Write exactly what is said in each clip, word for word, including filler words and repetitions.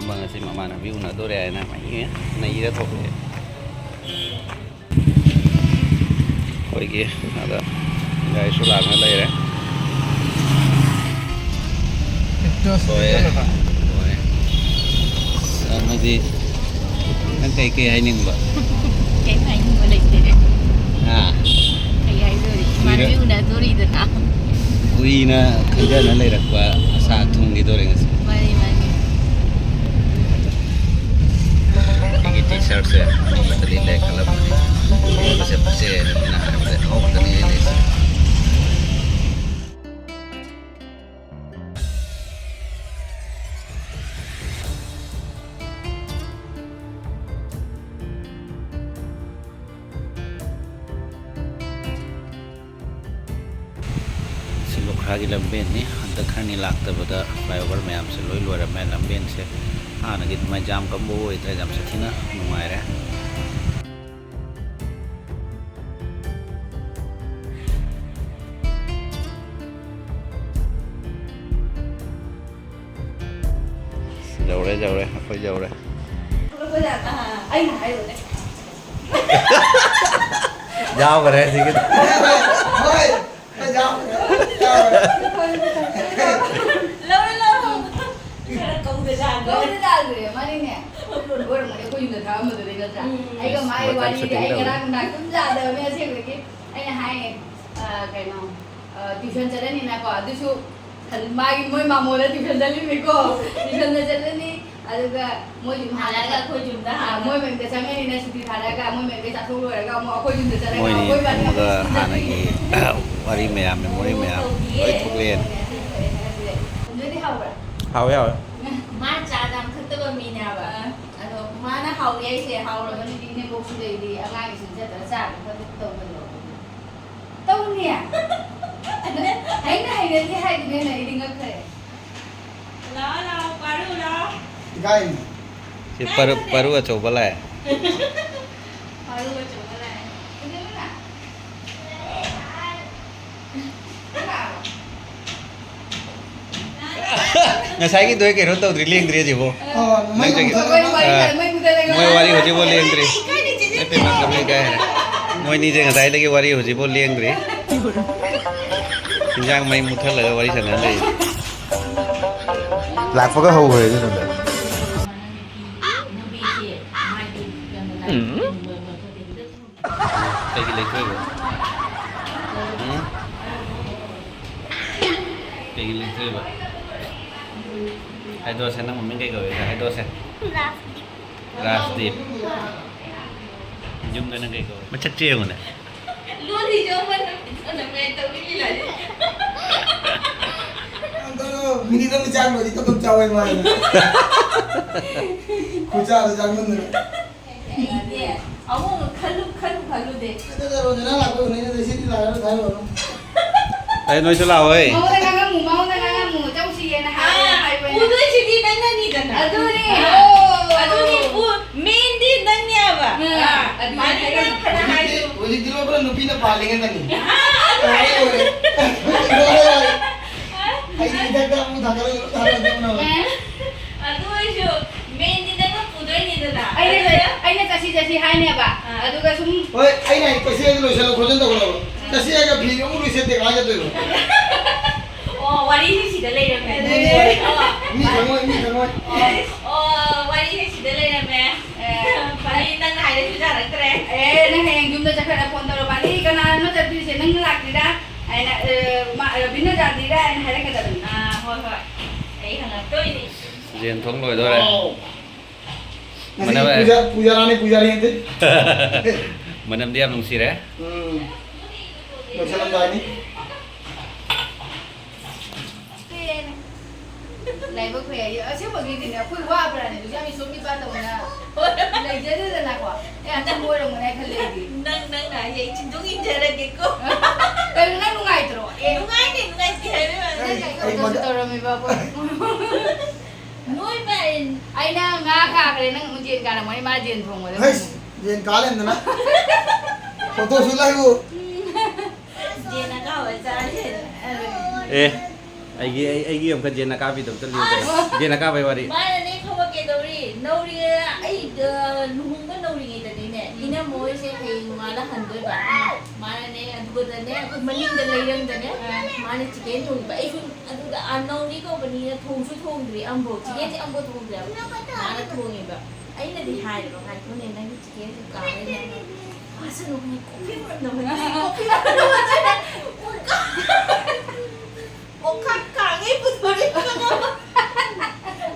ꯉꯁꯤ ꯃꯃꯥꯟꯅꯕꯤ ꯎꯅꯗꯣꯔꯦ ꯍꯥꯏꯅ ꯃꯍꯤ ꯅꯩꯔ ꯊꯣꯛꯂꯛꯑꯦ꯫ ꯑꯩꯈꯣꯏꯒꯤ ꯑꯗ ꯒꯥꯔꯤꯁꯨ ꯂꯥꯛꯅ ꯂꯩꯔꯦ꯫ ꯍꯣꯏ꯫ ꯍꯣꯏ꯫ ꯑꯃꯗꯤ ꯅꯪ ꯀꯩꯀꯩ ꯍꯥꯏꯅꯤꯡꯕ? ꯀꯩꯝ ꯍꯥꯏꯅꯤꯡꯕ ꯂꯩꯇꯦ꯫ ꯍꯥ? ꯀꯩ ꯍꯥꯏꯗꯣꯔꯤ? ꯏꯃꯥꯟꯅꯕꯤ ꯎꯅꯗꯣꯔꯤꯗꯅ꯫ ꯀꯨꯏꯅ ꯈꯟꯖꯅ ꯂꯩꯔꯛꯄ ꯑꯁꯥ ꯊꯨꯡꯈꯤꯗꯣꯔꯦ ꯉꯁꯤ꯫ ꯃꯥꯅꯤ, ꯃꯥꯅꯤ꯫ ꯑꯩꯒꯤ ꯇꯤ ꯁꯥꯔꯠꯁꯦ ꯑꯍꯣꯡꯕꯗ ꯂꯤꯠꯂꯦ ꯈꯜꯂꯝꯕꯅꯤ꯫ ꯑꯍꯣꯡꯕꯁꯦ ꯄꯛꯆꯩ ꯍꯥꯏꯅ ꯃꯤꯅ ꯍꯥꯏꯕꯗ ꯑꯍꯣꯡꯕꯗꯅꯤ ꯂꯤꯠꯂꯤꯁꯦ꯫ ꯁꯤ ꯂꯨꯈ꯭ꯔꯥꯒꯤ ꯂꯝꯕꯦꯟꯅꯤ꯫ ꯍꯟꯗꯛ ꯈꯔꯅꯤ ꯂꯥꯛꯇꯕꯗ flyover ꯃꯌꯥꯝꯁꯦ ꯂꯣꯏ ꯂꯣꯏꯔꯝꯃꯦ꯫ ꯂꯝꯕꯦꯟꯁꯦ ꯍꯥꯟꯅꯒꯤ ꯑꯗꯨꯃꯥꯏꯅ ꯖꯥꯝ ꯀꯝꯕ ꯑꯣꯏꯗ꯭ꯔꯦ, ꯌꯥꯝ ꯁꯥꯊꯤꯅ ꯅꯨꯡꯉꯥꯏꯔꯦ꯫ ꯌꯧꯔꯦ, ꯌꯧꯔꯦ, ꯑꯩꯈꯣꯏ ꯌꯧꯔꯦ꯫ ꯑꯩꯅ ꯍꯥꯏꯔꯨꯔꯦ꯫ ꯌꯥꯎꯈ꯭ꯔꯦ ꯁꯤꯒꯤꯗ꯫ ꯍꯣꯏ, ꯌꯥꯎꯈ꯭ꯔꯦ, ꯌꯥꯎꯈ꯭ꯔꯦ꯫ ꯂꯧꯔꯦ, ꯂꯧꯔꯦ꯫ ꯈꯔ ꯀꯧꯗ ꯌꯥꯗ꯭ꯔꯦ꯫ ꯀꯧꯗ ꯌꯥꯗ꯭ꯔꯦ, ꯃꯥꯅꯤꯅꯦ꯫ ꯑꯣꯏꯔꯝꯒꯅꯤ, ꯑꯩꯈꯣꯏ ꯌꯨꯝꯗ ꯊꯥꯛꯑꯝꯕꯗꯨꯗꯩ ꯅꯠꯇ꯭ꯔꯥ? ꯎꯝ꯫ ꯑꯩꯒ ꯃꯥꯒꯤ ꯃꯣꯏ ꯋꯥꯔꯤꯗꯤ ꯀꯟꯁꯔꯇꯤꯡ ꯑꯩ ꯇꯧꯔꯤ꯫ ꯉꯔꯥꯡ ꯅꯨꯡꯗꯥꯡ ꯇꯨꯝ ꯌꯥꯗꯕꯅꯦ ꯑꯁꯦꯡꯕꯒꯤ꯫ ꯑꯩꯅ ꯍꯥꯏꯌꯦ, ꯑ, ꯀꯩꯅꯣ, ꯑ, tuition ꯆꯠꯂꯅꯤꯅꯀꯣ, ꯑꯗꯨꯁꯨ ꯃꯥꯒꯤ, ꯃꯣꯏ ꯃꯥꯃꯣꯗ tuition ꯆꯠꯂꯤꯅꯤꯀꯣ, tuitionꯗ ꯆꯠꯂꯅꯤ, ꯑꯗꯨꯒ ꯃꯣꯏ ꯌꯨꯝ ꯍꯜꯂꯛꯑꯒ ꯑꯩꯈꯣꯏ ꯌꯨꯝꯗ ꯑ, ꯍꯜꯂꯛꯑꯒ ꯃꯣꯏ ꯃꯌꯨꯝꯗ ꯆꯪꯉꯅꯤꯅ ꯁꯨꯇꯤ ꯊꯥꯔꯛꯑꯒ, ꯃꯣꯏ ꯃꯌꯨꯝꯗ ꯆꯥꯊꯣꯛ ꯂꯣꯏꯔꯒ ꯑꯃꯨꯛ ꯑꯩꯈꯣꯏ ꯌꯨꯝꯗ ꯆꯠꯂꯒ ꯃꯣꯏꯅꯤ ꯑꯩꯈꯣꯏ ꯏꯕꯥꯅꯤ ꯑꯃꯨꯛꯀ ꯑꯃꯨꯛ ꯁꯤꯟꯗꯣꯏꯅꯤ꯫ ꯍꯥꯟꯅꯒꯤ ꯋꯥꯔꯤ ꯃꯌꯥꯝ, memory ꯃꯌꯥꯝ ꯂꯣꯏ ꯊꯣꯛꯂꯛꯑꯦꯅꯦ꯫ ꯅꯣꯏꯗꯤ ꯍꯥꯎꯕ꯭ꯔꯥ? ꯍꯥꯎꯋꯦ, ꯍꯥꯎꯋꯦ꯫ ꯃꯥ ꯆꯥ ꯌꯥꯝ ꯊꯛꯇꯕ ꯃꯤꯅꯦꯕ꯫ ꯑꯥ꯫ ꯑꯗꯣ ꯃꯥꯅ ꯍꯥꯎꯋꯦ ꯍꯥꯏꯁꯦ ꯍꯥꯎꯔꯕꯅꯤ꯫ ꯏꯅꯦꯕꯣꯛꯁꯨ ꯂꯩꯔꯤ, ꯑꯉꯥꯡꯒꯤꯁꯨ ꯆꯠꯇ꯭ꯔ ꯆꯥꯕ ꯈꯣꯠꯄ ꯇꯧꯕꯗꯣ꯫ ꯇꯧꯅꯤ꯫ ꯑꯗꯨꯅ ꯑꯩꯅ ꯍꯩꯅꯗꯦ ꯍꯥꯏꯗꯨꯅ ꯍꯦꯟꯅ ꯑꯩꯗꯤ ꯉꯛꯈ꯭ꯔꯦ꯫ ꯂꯥꯛꯑꯣ, ꯂꯥꯛꯑꯣ, ꯄꯥꯔꯨ ꯂꯥꯛꯑꯣ꯫ ꯏꯀꯥꯏꯅꯤ꯫ ꯁꯤ ꯄꯔꯨ, ꯄꯔꯨ ꯑꯆꯧꯕ ꯂꯥꯛꯑꯦ꯫ ꯄꯥꯔꯨ ꯑꯆꯧꯕ ꯂꯥꯛꯑꯦ꯫ ꯀꯩꯗꯧꯔꯤꯅꯣ? ꯅꯪ ꯂꯥꯛꯑꯕ? ꯉꯁꯥꯏꯒꯤꯗꯣ ꯀꯩꯅꯣ ꯇꯧꯗ꯭ꯔꯤ, ꯂꯦꯡꯗ꯭ꯔꯤ ꯍꯧꯖꯤꯛꯐꯥꯎ꯫ ꯑꯣ, ꯃꯩ ꯅꯪ ꯆꯠꯈꯤ-, ꯃꯨꯠꯊꯠꯂꯒ ꯑꯥ, ꯃꯩ ꯃꯨꯠꯊꯠꯂꯒ ꯃꯣꯏ ꯋꯥꯔꯤ ꯍꯧꯖꯤꯛꯐꯥꯎ ꯂꯦꯡꯗ꯭ꯔꯤ꯫ ꯏꯀꯥꯏꯅ ꯆꯦꯆꯦ꯫ ꯅꯠꯇꯦ, ꯅꯠꯇꯦ, ꯃꯣꯏ ꯏꯀꯥꯏ ꯍꯥꯏꯔꯦ꯫ ꯃꯣꯏꯅꯤꯁꯦ ꯉꯁꯥꯏꯗꯒꯤ ꯋꯥꯔꯤ ꯍꯧꯖꯤꯛꯐꯥꯎ ꯂꯦꯡꯗ꯭ꯔꯤ꯫ ꯏꯟꯖꯥꯡ ꯃꯩ ꯃꯨꯠꯊꯠꯂꯒ ꯋꯥꯔꯤ ꯁꯥꯟꯅ ꯂꯩ꯫ ꯂꯥꯛꯄꯒ ꯍꯧꯈ꯭ꯔꯦ ꯑꯗꯨꯅꯅꯦ꯫ ꯎꯝ꯫ ꯀꯩꯒꯤ ꯂꯩꯊꯣꯛꯏꯕ? ꯎꯝ? ꯀꯩꯒꯤ ꯂꯩꯊꯣꯛꯏꯕ? ꯍꯥꯏꯗꯣꯛꯑꯁꯦ, ꯅꯪ ꯃꯃꯤꯡ ꯀꯩ ꯀꯧꯋꯦ? ꯍꯥꯏꯗꯣꯛꯑꯁꯦ꯫ ꯔꯥꯖꯗꯤꯞ꯫ ꯔꯥꯖꯗꯤꯞ꯫ ꯌꯨꯝꯗꯅ ꯀꯩ ꯀꯧꯋꯦ? ꯃꯁꯛꯁꯦ ꯌꯦꯡꯉꯨꯅꯦ꯫ ꯂꯣꯜꯂꯤꯁꯦ ꯑꯃꯅ ꯄꯤꯛꯊꯅꯕ ꯇꯧꯔꯤ ꯂꯤꯂꯥꯁꯦ꯫ ꯃꯤꯅꯤꯠ ꯑꯃ ꯆꯥꯡ ꯂꯣꯏꯔꯗꯤ ꯇꯞ ꯇꯞ ꯆꯥꯎꯋꯦ ꯃꯥꯅ꯫ ꯈꯨꯠꯆꯥꯗ ꯆꯥꯡꯃꯟꯗꯅ꯫ ꯑꯩꯗꯤ ꯑꯃꯨꯛ ꯈꯜꯂꯨ, ꯈꯜꯂꯨ, ꯈꯜꯂꯨꯗꯦ꯫ ꯑꯗꯨꯗ ꯔꯣꯖꯅꯥ ꯂꯥꯛꯄ ꯎꯅꯩꯅꯦ, ꯁꯤꯗꯤ ꯂꯥꯛꯑꯔꯣꯏ, ꯊꯥꯏꯔꯨꯔꯅꯨ꯫ ꯑꯩ ꯅꯣꯏꯁꯨ ꯂꯥꯛꯑꯣꯏ꯫ ꯃꯉꯣꯟꯗ ꯉꯥꯡꯉꯝꯃꯨ, ꯃꯉꯣꯟꯗ ꯉꯥꯡꯉꯝꯃꯨ, ꯆꯧꯁꯤꯌꯦꯅ ꯍꯥꯏꯌꯣ, ꯑꯥ, ꯍꯥꯏꯕꯅꯦ꯫ ꯄꯨꯗꯣꯏꯁꯤꯗꯤ ꯅꯪꯅꯅꯤꯗꯅ꯫ ꯑꯗꯨꯅꯦ꯫ ꯑꯥ, ꯑꯣ꯫ ꯑꯗꯨꯅꯤ ꯄꯨ-, ꯃꯦꯟꯗꯤ ꯅꯪꯅꯦꯕ꯫ ꯑꯥ, ꯑꯥ, ꯑꯗꯨꯅꯦ꯫ ꯃꯥꯅꯤ, ꯅꯪ ꯐꯅ ꯍꯥꯏꯁꯨ꯫ ꯍꯧꯖꯤꯛꯇꯤ ꯂꯣꯏ ꯄꯨꯔꯥ ꯅꯨꯄꯤꯅ ꯄꯥꯜꯂꯤꯉꯩꯗꯅꯤ꯫ ꯑꯥ, ꯑꯗꯨ ꯑꯩ ꯂꯣꯏꯔꯦ꯫ ꯂꯣꯏꯔꯦ꯫ ꯑꯩꯗꯤ ꯏꯊꯛꯇ ꯑꯃꯨꯛ ꯊꯥꯡꯒꯠꯂꯒ ꯊꯥꯡꯒꯠꯂꯛꯇꯧꯅꯦꯕ꯫ ꯑꯗꯨ ꯑꯣꯏꯁꯨ ꯃꯦꯟꯗꯤ ꯅꯪꯅ ꯄꯨꯗꯣꯏꯅꯤꯗꯅ꯫ ꯑꯩꯅ ꯆꯠ-, ꯑꯗꯨꯅ ꯑꯩꯅ ꯆꯠꯁꯤ ꯆꯠꯁꯤ ꯍꯥꯏꯅꯦꯕ꯫ ꯑꯥ꯫ ꯑꯗꯨꯒ ꯁꯨꯝ ꯍꯣꯏ, ꯑꯩꯅ ꯍꯥꯏ ꯆꯠꯁꯤ ꯍꯥꯏꯗꯤ ꯂꯣꯏꯁꯜꯂꯣ ꯈꯣꯠꯆꯟ ꯇꯧꯒꯗꯕ꯫ ꯑꯥ꯫ ꯆꯠꯁꯤ ꯍꯥꯏꯔꯒ ꯐꯤꯗꯣ ꯑꯃꯨꯛ ꯂꯣꯏꯁꯟꯗꯦ ꯀꯃꯥꯏꯅ ꯆꯠꯇꯣꯏꯕ? ꯑꯣ, ꯋꯥꯔꯤꯁꯤ ꯁꯤꯗ ꯂꯩꯔꯝꯃꯦ꯫ ꯑꯗꯨꯅꯦ꯫ ꯑꯣ꯫ ꯃꯤ ꯈꯪꯉꯣꯏ, ꯃꯤ ꯈꯪꯉꯣꯏ꯫ ꯑꯣ, ꯋꯥꯔꯤꯁꯤ ꯁꯤꯗ ꯂꯩꯔꯝꯃꯦ꯫ ꯑꯦ꯫ ꯐꯔꯦ, ꯅꯪꯅ ꯍꯥꯏꯔꯁꯨ ꯌꯥꯔꯛꯇ꯭ꯔꯦ꯫ ꯑꯦ, ꯅꯪ ꯍꯌꯦꯡ ꯌꯨꯝꯗ ꯆꯠꯈ꯭ꯔꯒ ꯐꯣꯟ ꯇꯧꯔꯛꯑꯣ꯫ "ꯕꯥꯅꯤ, ꯀꯅꯥꯅꯣ ꯆꯠꯇꯣꯏꯁꯦ? ꯅꯪ ꯂꯥꯛꯇ꯭ꯔꯤꯔꯥ?" ꯍꯥꯏꯅ, ꯑꯦ, ꯃꯥ, ꯔꯕꯤꯟꯅ ꯂꯥꯛꯇ꯭ꯔꯤꯔꯥ? ꯍꯥꯏꯅ ꯍꯥꯏꯔꯛꯀꯗꯕꯅꯤ꯫ ꯑꯥ, ꯍꯣꯏ, ꯍꯣꯏ꯫ ꯑꯩ ꯍꯜꯂꯛꯇꯣꯏꯅꯤ꯫ ꯌꯦꯟ ꯊꯣꯡ ꯂꯣꯏꯗꯣꯔꯦ꯫ ꯋꯥꯎ꯫ ꯉꯁꯤ ꯃꯅꯝ-, ꯄꯨꯖꯥ-, ꯄꯨꯖꯥꯔꯥꯅꯤ, ꯄꯨꯖꯥꯔꯤ ꯅꯠꯇꯦ꯫ ꯃꯅꯝꯗꯤ ꯌꯥꯝ ꯅꯨꯡꯁꯤꯔꯦ꯫ ꯎꯝ꯫ ꯂꯣꯏꯁꯜꯂꯝꯗꯥꯏꯅꯤ꯫ ꯂꯥꯏꯕꯛ ꯐꯩ ꯍꯥꯏꯌꯦ꯫ ꯑꯁꯦꯡꯕꯒꯤꯗꯤꯅꯦ, ꯑꯩꯈꯣꯏ ꯋꯥꯕ꯭ꯔꯥꯅꯦ? ꯍꯧꯖꯤꯛ ꯌꯥꯝ ꯏꯁꯣꯝ ꯏꯄꯥ ꯇꯧꯅ ꯂꯩꯖꯗꯦꯗꯅꯀꯣ꯫ ꯑꯦ, ꯑꯗꯨ ꯑꯣꯏꯔꯝꯒꯅꯤ ꯈꯜꯂꯦ ꯑꯩꯗꯤ꯫ ꯅꯪ, ꯅꯪꯅ ꯍꯥꯏꯁꯦ ꯑꯩ ꯆꯤꯟꯗꯨꯡ ꯏꯟꯖꯔꯒꯦꯀꯣ꯫ ꯀꯩꯅꯣ, ꯅꯪ ꯅꯨꯡꯉꯥꯏꯇ꯭ꯔꯣ? ꯑꯦ꯫ ꯅꯨꯡꯉꯥꯏꯇꯦ, ꯅꯨꯡꯉꯥꯏꯇꯦ ꯍꯥꯏꯕ ꯋꯥꯅꯤ꯫ ꯅꯪ ꯀꯩ ꯑꯩ ꯇꯧꯁꯨ ꯃꯗ-, ꯇꯧꯔꯝꯃꯤꯕ ꯑꯩꯈꯣꯏ꯫ ꯅꯣꯏ ꯃꯥꯏ-, ꯑꯩꯅ ꯉꯥ ꯀꯥꯈ꯭ꯔꯦ, ꯅꯪ ꯑꯃꯨꯛ ꯌꯦꯟ ꯀꯥꯔꯝꯒꯅꯤ, ꯃꯥ ꯌꯦꯟ ꯊꯣꯡꯕꯗ꯫ ꯍꯩꯁ, ꯌꯦꯟ ꯀꯥ ꯂꯩꯔꯝꯗꯅ꯫ ꯐꯣꯇꯣ ꯁꯨꯠ ꯂꯥꯛꯏꯕꯨ꯫ ꯌꯦꯟ ꯑꯀꯥꯎꯕ ꯆꯥꯔꯦ꯫ ꯑꯦ꯫ ꯑꯩꯒꯤ ꯑꯩ ꯑꯩꯒꯤ ꯑꯃꯨꯛꯀ ꯖꯦꯟ ꯑꯀꯥꯕꯤꯗꯣ ꯑꯝꯇ ꯂꯤꯌꯨ꯫ ꯖꯦꯟ ꯑꯀꯥꯕꯩ ꯋꯥꯔꯤ꯫ ꯃꯥꯅꯅꯦ ꯈꯪꯕ ꯀꯩꯗꯧꯔꯤ? ꯅꯧꯔꯤ ꯑꯩ ꯑ, ꯂꯨꯍꯣꯡꯕ ꯅꯧꯔꯤꯉꯩꯗꯅꯤꯅꯦ, ꯏꯅꯝꯃ ꯍꯣꯏꯁꯦ ꯍꯌꯦꯡ ꯃꯥꯅ ꯍꯟꯗꯣꯏꯕ꯫ ꯃꯥꯅꯅꯦ ꯑꯗꯨꯒꯗꯅꯦ ꯑꯩꯈꯣꯏ ꯃꯅꯤꯡꯗ ꯂꯩꯔꯪꯗꯅꯦ, ꯃꯥꯅ ꯆꯤꯀꯦꯟ ꯊꯣꯡꯉꯤꯕ꯫ ꯑꯩꯁꯨ ꯑꯗꯨꯗ ꯑ, ꯅꯧꯔꯤ ꯀꯧꯕꯅꯤꯅ ꯊꯣꯡꯁꯨ ꯊꯣꯡꯗ꯭ꯔꯤ ꯑꯃꯐꯥꯎ꯫ ꯆꯤꯀꯦꯟꯁꯦ ꯑꯃꯐꯥꯎ ꯊꯣꯡꯗ꯭ꯔꯤꯕ꯫ ꯃꯥꯅ ꯊꯣꯡꯉꯤꯕ꯫ ꯑꯩꯅꯗꯤ ꯍꯥꯏꯔꯦꯕ, "ꯉꯥꯏꯈꯣꯅꯦ, ꯅꯪꯒꯤ ꯆꯤꯀꯦꯟꯁꯦ ꯀꯥꯔꯦ, ꯅꯪ ꯆꯥꯁꯅꯨ, ꯀꯣꯐꯤ ꯃꯅꯝ ꯅꯝꯃꯅꯤ, ꯀꯣꯐꯤ ꯃꯅꯝ ꯅꯝꯃꯅꯤ." ꯑꯣꯈꯥꯛ ꯀꯥꯡꯉꯩ ꯄꯨꯊꯣꯔꯛꯏꯕ꯫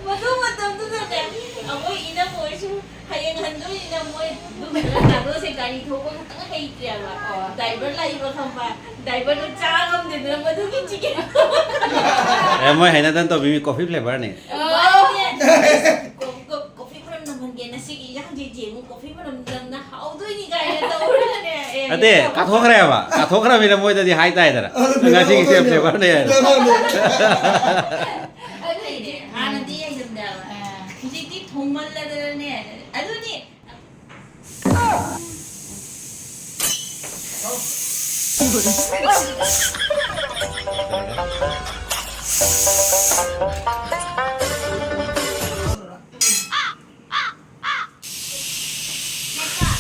ꯃꯗꯨ ꯃꯇꯝꯗꯨꯗꯅꯦ, ꯑꯩꯈꯣꯏ ꯏꯅꯝꯃꯣꯏꯁꯨ ꯍꯌꯦꯡ ꯍꯟꯗꯣꯏꯅꯤꯅ ꯃꯣꯏ ꯑꯗꯨꯝ ꯀꯥꯗꯣꯁꯦ ꯒꯥꯔꯤ ꯊꯧꯕ ꯈꯛꯇꯪ ꯍꯩꯇ꯭ꯔꯦꯕ꯫ ꯑꯣ꯫ ꯗ꯭ꯔꯥꯏꯚꯔ ꯂꯥꯛꯏꯕ ꯈꯪꯕ, ꯗ꯭ꯔꯥꯏꯚꯔꯗꯣ ꯆꯥ ꯉꯝꯗꯦꯗꯅ ꯃꯗꯨꯒꯤ ꯆꯤꯀꯦꯟ꯫ ꯑꯦ, ꯃꯣꯏ ꯍꯩꯅꯗꯅ ꯇꯧꯕꯤꯃꯤ ꯀꯣꯐꯤ ꯐ꯭ꯂꯦꯚꯔꯅꯤ꯫ ꯃꯥꯅꯦ꯫ ꯀꯣ-, ꯀꯣ-, ꯀꯣꯐꯤ ꯃꯅꯝ ꯅꯝꯍꯟꯒꯦ, ꯉꯁꯤꯒꯤ ꯏꯟꯖꯥꯡꯁꯦ ꯌꯦꯡꯉꯨ, ꯀꯣꯐꯤ ꯃꯅꯝ ꯅꯝꯅ ꯍꯥꯎꯗꯣꯏꯅꯤ ꯀꯥꯏꯅ ꯇꯧꯔꯒꯅꯦ꯫ ꯑꯦ, ꯅꯠꯇꯦ, ꯀꯥꯊꯣꯛꯈ꯭ꯔꯦꯕ꯫ ꯀꯥꯊꯣꯛꯈ꯭ꯔꯃꯤꯅ ꯃꯣꯏꯗꯗꯤ ꯍꯥꯏꯇꯥꯏꯗꯅ꯫ ꯑꯗꯨ ꯉꯁꯤꯒꯤꯁꯦ ꯐ꯭ꯂꯦꯚꯔꯅꯦ꯫ ꯐ꯭ꯂꯦꯚꯔꯅꯦ꯫ ꯑꯗꯨꯏꯅꯦ, ꯍꯥꯟꯅꯗꯤ ꯍꯩꯔꯝꯗꯦꯕ꯫ ꯑꯥ꯫ ꯍꯧꯖꯤꯛꯇꯤ ꯊꯣꯡꯃꯜꯂꯗꯅꯅꯦ, ꯑꯗꯨꯅꯤ꯫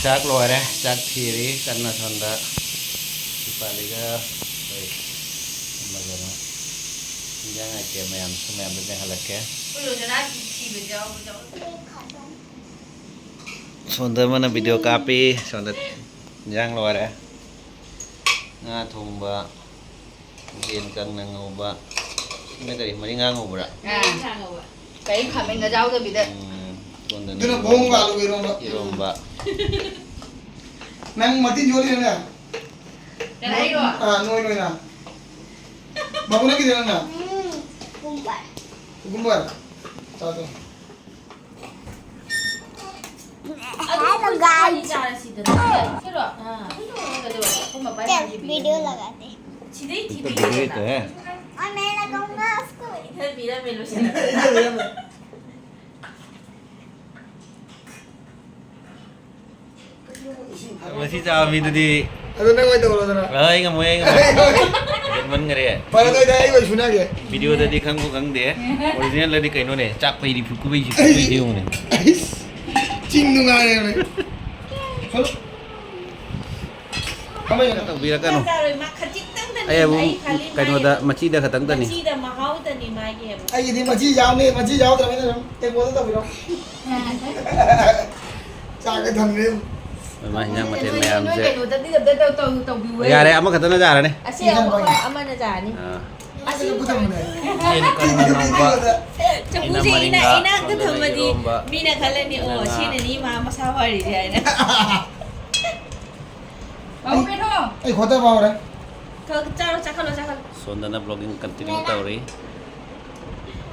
ꯆꯥꯛ ꯂꯣꯏꯔꯦ, ꯆꯥꯛ ꯊꯤꯔꯤ ꯀꯟꯅ ꯁꯣꯝꯗ꯫ ꯁꯤꯄꯥꯂꯤꯒ ꯑꯩꯈꯣꯏ ꯑꯃꯒ ꯑꯃ꯫ ꯏꯟꯖꯥꯡ ꯑꯥꯏꯇꯦꯝ ꯃꯌꯥꯝꯁꯨ ꯃꯌꯥꯝꯗ ꯌꯦꯡꯍꯜꯂꯛꯀꯦ꯫ ꯑꯩꯈꯣꯏ ꯂꯣꯏꯅ ꯊꯤꯕꯁꯦ ꯌꯥꯎꯕ ꯇꯧꯔꯦ꯫ ꯁꯣꯝꯗ ꯑꯃꯅ ꯚꯤꯗꯤꯑꯣ ꯀꯥꯞꯄꯤ, ꯁꯣꯝꯗ ꯏꯟꯖꯥꯡ ꯂꯣꯏꯔꯦ꯫ ꯉꯥ ꯊꯣꯡꯕ, ꯌꯦꯟ ꯀꯪꯅ ꯉꯧꯕ꯫ ꯁꯤꯅ ꯀꯔꯤ? ꯃꯔꯤꯡꯒꯥ ꯉꯧꯕ꯭ꯔꯥ? ꯑꯥ꯫ ꯀꯔꯤ ꯈꯥꯃꯦꯟꯒ ꯌꯥꯎꯗꯕꯤꯗ꯫ ꯎꯝ, ꯁꯣꯝꯗꯅ ꯑꯗꯨꯅ ꯕꯣꯡ ꯏꯔꯣꯝꯕ꯫ ꯑꯥꯂꯨ ꯏꯔꯣꯝꯕ꯫ ꯏꯔꯣꯝꯕ꯫ ꯅꯪ ꯃꯇꯤꯟ ꯌꯣꯜꯂꯤꯔꯅꯦ? ꯀꯅꯥꯏꯔꯣ? ꯑꯥ, ꯅꯣꯏ, ꯅꯣꯏꯅ꯫ ꯕꯥꯕꯨ ꯅꯪꯒꯤꯗꯤ ꯅꯪꯅ? ꯎꯝ, ꯀꯨꯀꯨꯝꯕꯔ꯫ ꯀꯨꯀꯨꯝꯕꯔ? ꯆꯥꯎ, ꯆꯥꯎ꯫ ꯑꯗꯨ ꯑꯩꯈꯣꯏ ꯆꯥꯔꯁꯤꯗꯅ꯫ ꯁꯤꯔꯣ? ꯑꯥ꯫ ꯑꯩꯈꯣꯏ ꯃꯄꯥꯟ ꯆꯦ, ꯍꯥꯏꯁꯤꯗꯤ ꯚꯤꯗꯤꯑꯣ ꯂꯒꯥꯇꯦ꯫ ꯁꯤꯗꯩ ꯊꯤꯕꯤꯒꯦꯗꯅ꯫ ꯚꯤꯗꯤꯑꯣ ꯍꯦ꯫ ꯑꯣ, ꯃꯦꯔꯥ ꯀꯧꯉꯥ ꯎꯁꯀꯣ꯫ ꯏꯊꯟ ꯄꯤꯔꯝꯃꯦ, ꯂꯣꯏꯁꯤꯜꯂꯛꯑꯦ꯫ ꯃꯁꯤ ꯆꯥꯕ ꯃꯤꯗꯨꯗꯤ ꯑꯗꯨ ꯅꯪ ꯑꯣꯏꯅ ꯇꯧꯔꯣꯗꯅ꯫ ꯑ, ꯑꯩ ꯉꯝꯃꯣꯏ, ꯑꯩ ꯉꯝꯃꯣꯏ꯫ ꯃꯟꯈꯔꯦ꯫ ꯐꯔꯦ, ꯑꯗꯨ ꯑꯣꯏꯗꯤ ꯑꯩ ꯑꯣꯏ ꯁꯨꯅꯒꯦ꯫ ꯚꯤꯗꯤꯑꯣꯗꯗꯤ ꯈꯪꯕꯨ ꯈꯪꯗꯦ꯫ ꯑꯣꯔꯤꯖꯤꯅꯦꯜꯗꯗꯤ ꯀꯩꯅꯣꯅꯦ, ꯆꯥꯛ ꯄꯩꯔꯤ ꯐꯨ-, ꯈꯨꯕꯩꯁꯤ ꯈꯨꯕꯩꯁꯤ ꯌꯦꯡꯉꯨꯅꯦ꯫ ꯑꯩꯁ, ꯆꯤꯡ ꯅꯨꯡꯉꯥꯏꯔꯦꯅꯦ꯫ ꯆꯠꯂꯣ꯫ ꯀꯃꯥꯏꯅ ꯇꯧꯕꯤꯔꯛꯀꯅꯨ꯫ ꯆꯥꯔꯣꯏ, ꯃꯥ ꯈꯖꯤꯛꯇꯪꯗꯅꯤ ꯑꯩ ꯑꯃꯨꯛ ꯑꯩ ꯈꯜꯂꯤ, ꯀꯩꯅꯣꯗ, ꯃꯥꯒꯤ ꯃꯆꯤꯗ ꯈꯛꯇꯪꯗꯅꯤ꯫ ꯃꯆꯤꯗ ꯃꯍꯥꯎꯗꯅꯤ ꯃꯥꯒꯤ ꯑꯃꯨꯛ꯫ ꯑꯩꯒꯤꯗꯤ ꯃꯆꯤ ꯌꯥꯎꯅꯤ, ꯃꯆꯤ ꯌꯥꯎꯗ꯭ꯔꯕꯅꯤꯅ ꯑꯗꯨꯝ ꯇꯦꯡꯀꯣꯠꯇ ꯇꯧꯕꯤꯔꯣ꯫ ꯆꯥꯛꯀ ꯊꯝꯃꯦ꯫ ꯃꯥ ꯍꯤꯟꯖꯥꯡ ꯃꯊꯦꯜ ꯅꯣꯏ ꯃꯌꯥꯝꯁꯦ꯫ ꯀꯩꯅꯣꯗꯗꯤ ꯑꯝꯇ ꯇꯧ-, ꯇꯧꯕꯤꯌꯨꯍꯦ꯫ ꯌꯥꯔꯦ, ꯑꯃꯈꯛꯇꯅ ꯌꯥꯔꯅꯤ꯫ ꯑꯁꯤ ꯑꯃꯨꯛ ꯑꯃꯅ ꯌꯥꯔꯅꯤ꯫ ꯑꯥ꯫ ꯑꯁꯤ ꯌꯦꯟ ꯀꯥꯡꯉꯧ ꯉꯧꯕ꯫ ꯑꯩꯅ ꯆꯐꯨꯁꯦ ꯏꯅꯥꯛ-, ꯃꯔꯤꯡꯒꯥ, ꯏꯅꯥꯛꯇ ꯁꯣꯝꯗꯅ ꯊꯝꯃꯗꯤ ꯏꯔꯣꯝꯕ, ꯃꯤꯅ ꯈꯜꯂꯅꯤ, "ꯑꯣ, ꯁꯣꯝꯗꯅ ꯉꯥ꯫ ꯁꯤꯅꯅꯤ ꯃꯥ ꯃꯁꯥ ꯐꯔꯤꯁꯦ" ꯍꯥꯏꯅ꯫ ꯕꯥꯕꯨ ꯄꯦꯊꯣꯛ꯫ ꯑꯩ ꯈꯣꯠꯇ ꯐꯥꯎꯔꯦ꯫ ꯈꯔ ꯆꯥꯔꯣ, ꯆꯥꯈꯠꯂꯣ, ꯆꯥꯈꯠꯂꯣ꯫ ꯁꯣꯝꯗꯅ vlogging continue ꯇꯧꯔꯤ꯫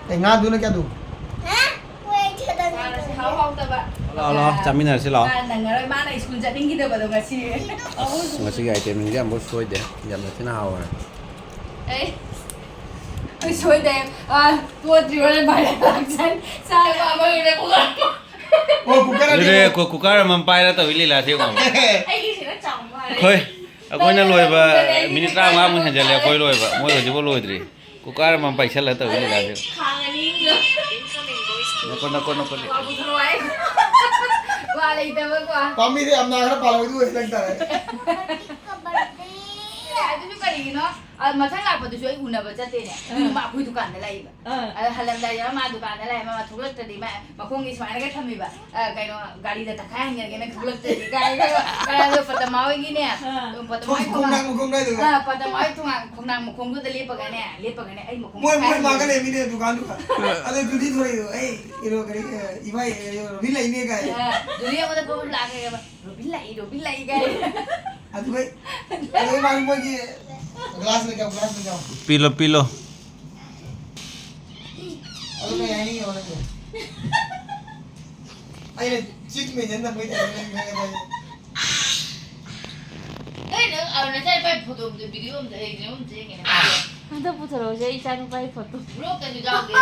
ꯑꯩ ꯉꯥꯗꯨꯅ ꯀꯌꯥꯗꯨ? ꯍꯥ? ꯆꯥꯔꯁꯤ, ꯍꯥꯎ ꯍꯥꯎꯇꯕ꯫ ꯂꯥꯛꯑꯣ, ꯂꯥꯛꯑꯣ, ꯆꯥꯃꯤꯟꯅꯔꯁꯤ, ꯂꯥꯛꯑꯣ꯫ ꯃꯥ ꯅꯪꯉꯔꯣꯏ, ꯃꯥ ꯂꯩ ꯁ꯭ꯀꯨꯜ ꯆꯠꯅꯤꯡꯈꯤꯗꯕꯗꯣ ꯉꯁꯤ꯫ ꯑꯁ, ꯉꯁꯤꯒꯤ itemꯁꯤꯡꯁꯦ ꯑꯃꯐꯥꯎ ꯁꯣꯏꯗꯦ, ꯌꯥꯝꯅ ꯊꯤꯅ ꯍꯥꯎꯔꯦ꯫ ꯑꯩ, ꯑꯩ ꯁꯣꯏꯗꯦ꯫ ꯑꯥ, ꯇꯣꯠꯇ꯭ꯔꯤꯕ ꯚꯥꯏꯔꯦꯜ ꯂꯥꯛꯆꯅꯤ꯫ ꯆꯥꯕ ꯑꯃ ꯂꯣꯏꯔꯦ, ꯄꯨꯡ ꯑꯃ꯫ ꯑꯣ, cooker ꯑꯗꯨꯅꯦ, ꯑꯅꯤꯃꯛ꯫ ꯀꯨ-, cooker ꯑꯃꯃꯝ ꯄꯥꯏꯔ ꯇꯧꯏ ꯂꯤꯂꯥꯁꯦ ꯌꯦꯡꯉꯣ꯫ ꯑꯩꯒꯤꯁꯤꯅ ꯆꯥꯎ ꯃꯥꯜꯂꯦ꯫ ꯑꯩꯈꯣꯏ, ꯑꯩꯈꯣꯏꯅ ꯂꯣꯏꯕ ꯃꯤꯅꯤꯠ ꯇꯔꯥꯃꯉꯥꯃꯨꯛ ꯍꯦꯟꯖꯜꯂꯦ ꯑꯩꯈꯣꯏ ꯂꯣꯏꯕ꯫ ꯃꯣꯏ ꯍꯧꯖꯤꯛꯐꯥꯎ ꯂꯣꯏꯗ꯭ꯔꯤ꯫ Cooker ꯑꯃꯃꯝ ꯄꯥꯏꯁꯜꯂ ꯇꯧꯏ ꯂꯤꯂꯥꯁꯦ꯫ ꯈꯥꯡ ꯑꯅꯤ ꯑꯃꯒ꯫ ꯅꯀꯣ, ꯅꯀꯣ, ꯅꯀꯣ, ꯅꯀꯣ꯫ ꯋꯥ ꯄꯨꯊꯣꯔꯛꯑꯣ ꯍꯥꯏ꯫ ꯋꯥ ꯂꯩꯇꯕꯀꯣ꯫ ꯄꯥꯝꯕꯤꯗ ꯌꯥꯝ ꯅꯥꯈ꯭ꯔ ꯄꯥꯜꯍꯧꯗꯨ ꯑꯣꯏ ꯅꯪ ꯇꯥꯔꯦ꯫ ꯑꯗꯨꯁꯨ ꯀꯔꯤꯒꯤꯅꯣ? ꯑ, ꯃꯊꯪ ꯂꯥꯛꯄꯗꯨꯁꯨ ꯑꯩ ꯎꯅꯕ ꯆꯠꯇꯦꯅꯦ꯫ ꯑꯗꯨꯒ ꯑꯥ꯫ ꯃꯥ ꯑꯩꯈꯣꯏ ꯗꯨꯀꯥꯟꯗ ꯂꯥꯛꯏꯕ꯫ ꯑꯥ꯫ ꯑꯗ ꯍꯜꯂꯝꯗꯥꯏꯗ ꯃꯥ ꯗꯨꯀꯥꯟꯗ ꯂꯥꯛꯑꯦ, ꯃꯥ ꯊꯣꯛꯂꯛꯇ꯭ꯔꯗꯤ ꯃꯥ ꯃꯈꯣꯡꯒꯤ ꯁꯨꯃꯥꯏꯅꯒ ꯊꯝꯃꯤꯕ꯫ ꯑ, ꯀꯩꯅꯣ, ꯒꯥꯔꯤꯗ ꯇꯛꯈꯥꯏ ꯍꯟꯈ꯭ꯔꯒꯦ ꯅꯪ ꯊꯣꯛꯂꯛꯇ꯭ꯔꯗꯤ ꯀꯥꯏꯅꯒ꯫ ꯑꯗꯣ ꯄꯇꯃꯥ ꯍꯣꯏꯒꯤꯅꯦ, ꯑꯥ꯫ ꯄꯇꯃꯥ ꯍꯣꯏ ꯈꯣꯡꯅꯥꯡ ꯃꯈꯣꯡ ꯀꯥꯏꯗꯨꯗ꯫ ꯑꯥ, ꯄꯇꯃꯥ ꯍꯣꯏ ꯈꯣꯡꯅꯥꯡ, ꯈꯣꯡꯅꯥꯡ ꯃꯈꯣꯡꯗꯨꯗ ꯂꯦꯞꯄꯒꯅꯦ, ꯂꯦꯞꯄꯒꯅꯦ ꯑꯩ ꯃꯈꯣꯡ ꯃꯣꯏ, ꯃꯣꯏ ꯇꯛꯈꯥꯏ ꯃꯥꯒ ꯍꯟꯈ꯭ꯔꯒꯦ꯫ ꯂꯩꯔꯝꯃꯤꯅꯦ ꯗꯨꯀꯥꯟꯗꯨꯗ꯫ ꯑꯗꯣ ꯗꯨꯗꯤ ꯊꯣꯔꯛꯏꯗꯣ, "ꯑꯩ, ꯀꯩꯅꯣ, ꯀꯔꯤ, ꯑ, ꯏꯕꯥꯏ, ꯑ, ꯔꯣꯕꯤꯟ ꯂꯩꯅꯦ" ꯀꯥꯏ꯫ ꯑꯥ, ꯗꯨꯗꯤ ꯑꯩꯉꯣꯟꯗ ꯊꯣꯛꯑ ꯂꯥꯛꯈ꯭ꯔꯦꯕ, "ꯔꯣꯕꯤꯟ ꯂꯥꯛꯏ, ꯔꯣꯕꯤꯟ ꯂꯥꯛꯏ" ꯀꯥꯏ꯫ ꯑꯗꯨꯒ, ꯑꯗꯨꯒ ꯃꯥꯒꯤ ꯃꯣꯏꯒꯤ glass ꯂꯩꯀꯥꯏ, glass ꯂꯩꯀꯥꯏ꯫ Pillow, pillow. ꯑꯗꯨ ꯀꯩ ꯍꯥꯏꯅꯤꯡꯉꯤꯅꯣ ꯅꯪꯒꯤ? ꯑꯩꯅ ꯆꯤꯛ ꯃꯦꯖꯟ ꯅꯝꯕꯩ ꯇꯥꯏꯞꯇ ꯅꯪ ꯈꯪꯒꯗꯕꯅꯤ꯫ ꯀꯩꯅꯣ, ꯑꯔꯨꯅꯥꯆꯜ ꯄꯥꯏ ꯐꯣꯇꯣ ꯑꯝꯇ, ꯚꯤꯗꯤꯑꯣ ꯑꯝꯇ, ꯑꯩ ꯀꯩꯅꯣꯝ ꯑꯝꯇ ꯌꯦꯡꯒꯦꯅꯦ꯫ ꯍꯟꯗꯛ ꯄꯨꯊꯣꯔꯛꯎꯁꯦ, ꯑꯩ ꯏꯆꯥꯅꯨꯄꯥꯒꯤ ꯐꯣꯇꯣ꯫ ꯕ꯭ꯂꯣꯛꯇꯁꯨ ꯌꯥꯎꯗꯦ꯫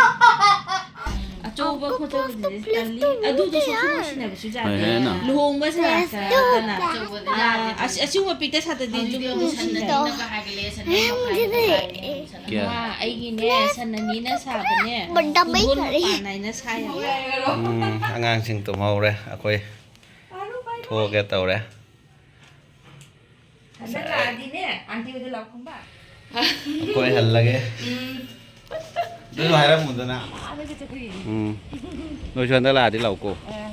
ꯑꯆꯧꯕ ꯈꯣꯠꯇꯕꯗꯨꯗꯤ ꯇꯜꯂꯤ꯫ ꯑꯗꯨꯗꯣ ꯁꯣꯛꯁꯨ ꯅꯨꯡꯁꯤꯅꯕꯁꯨ ꯍꯣꯏ, ꯌꯥꯗꯦ꯫ ꯍꯦꯟꯅ꯫ ꯂꯨꯍꯣꯡꯕ ꯁꯥꯔꯛꯇꯅ, ꯑ, ꯑꯁꯤ-, ꯑꯁꯤꯒꯨꯝꯕ ꯄꯤꯛꯇ ꯁꯥꯗꯗꯤ ꯑꯗꯨꯝ ꯍꯧꯖꯤꯛꯇꯤ ꯑꯗꯨ ꯅꯨꯡꯁꯤꯅꯩ꯫ ꯁꯟꯅꯅꯤꯅꯒ ꯍꯥꯏꯒꯠꯂꯦ, ꯁꯟꯅ ꯃꯈꯥꯏ ꯀꯌꯥ? ꯃꯥ ꯑꯩꯒꯤꯅꯦ, ꯁꯟꯅꯅꯤꯅ ꯁꯥꯕꯅꯦ, ꯕꯟꯗꯥ ꯈꯨꯗꯣꯜ ꯃꯩ ꯃꯄꯥꯟ ꯅꯥꯏꯅ ꯁꯥꯏ ꯍꯥꯏꯕ꯫ ꯎꯝ, ꯑꯉꯥꯡꯁꯤꯡ ꯇꯨꯝꯍꯧꯔꯦ, ꯑꯩꯈꯣꯏ ꯊꯣꯛꯑꯒꯦ ꯇꯧꯔꯦ꯫ ꯍꯟꯗꯛ ꯂꯥꯛꯑꯗꯤꯅꯦ, ꯑꯥꯟꯇꯤ ꯍꯣꯏꯗ ꯂꯥꯛꯑꯣ ꯈꯪꯕ? ꯑꯩꯈꯣꯏ ꯍꯜꯂꯒꯦ꯫ ꯎꯝ꯫ ꯑꯗꯨꯁꯨ ꯍꯥꯏꯔꯝꯃꯨꯗꯅ꯫ ꯑꯥꯗꯒ ꯆꯠꯈ꯭ꯔꯤꯅꯦ꯫ ꯎꯝ꯫ ꯅꯣꯏꯁꯨ ꯍꯟꯗꯛ ꯂꯥꯛꯑꯗꯤ ꯂꯥꯛꯎꯀꯣ꯫ ꯑ,